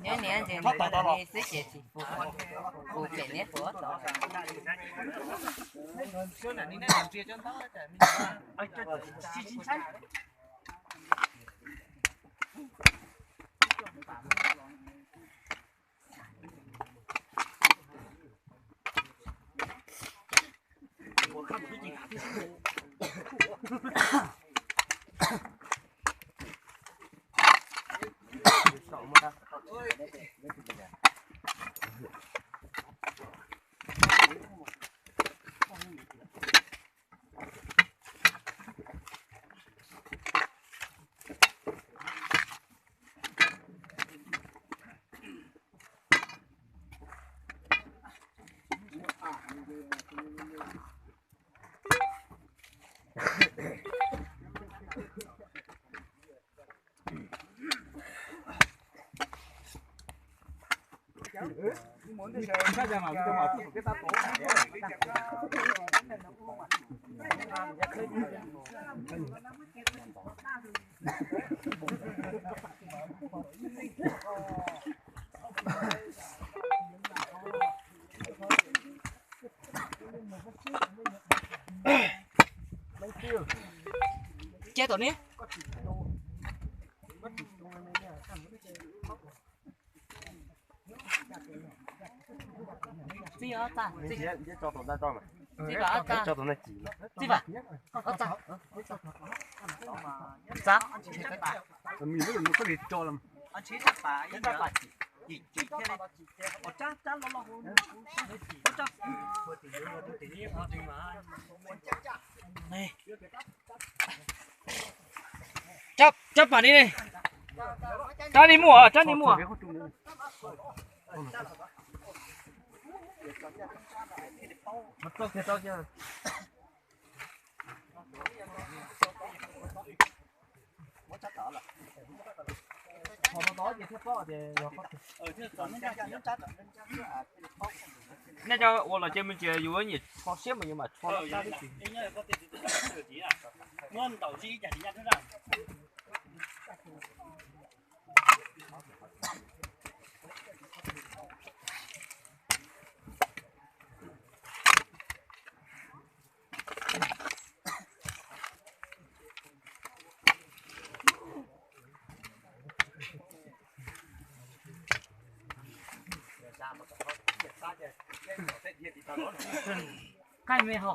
Nyob niam ces nws xwb ces tsis fuv, kuv pem niam fuv tod. Cia tom ne. Txij os, txij os, txij os, txij os, txij os. Cab pam li ne. Cab li muaj, cab li muaj. Nej cov ua los ces me ntsis yus nyiam tsho siab mas yus mam tsho lab lab xwb. Kaij me hov.